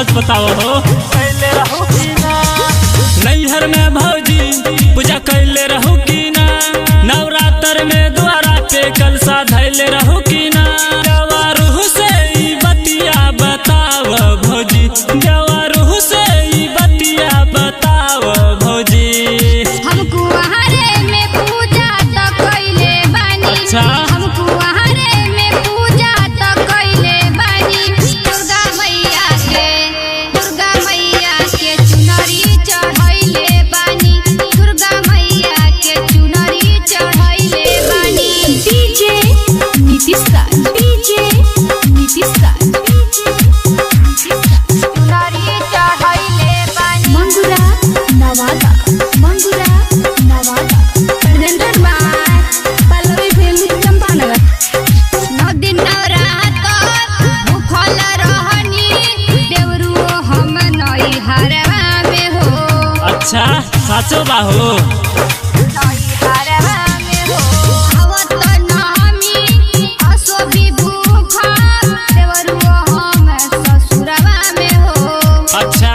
सच बताओ हो। कैले रहू की ना नैहर में भौजी पूजा कैले रहू की ना, नवरात्र में द्वारा पे कलसा धैले रहू की ना। देवरू से ई बतिया बताव भौजी, देवरू से ई बतिया बताव भौजी। हम कुंवारे में पूजा त कइले बानी। अच्छा। हम कुंवारे में पूजा त कइले बानी। दुर्गा मैया के, दुर्गा मैया के चुनरी चढ़ैले बानी। दुर्गा मैया के चुनरी चढ़ैले बानी। DJ Nitish Raj, DJ Nitish Raj, DJ Nitish Raj. चुनरी चढ़ैले बानी। Mangura Nawada, Mangura Nawada. Presented by Pallavi film Champanagar. नौ दिन नवरात भूखल रहनी, देवरू हम नैहरवा में हो। अच्छा साचो बाहो। नैहरवा में हो। आवत नहमी असो भी भूखल, देवरू हम ससुरवा में हो। अच्छा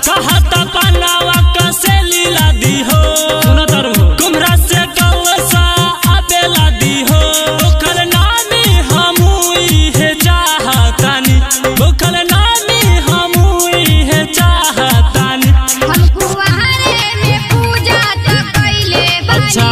कहता पलावा कसे लीला दी हो, सुनो तारू कुमरा से कलसा आबेला दी हो। ओखल नामी हमू इहे चाहतानी, ओखल नामी हमू इहे चाहतानी। हम कुंवारे में पूजा त कइले बानी। अच्छा।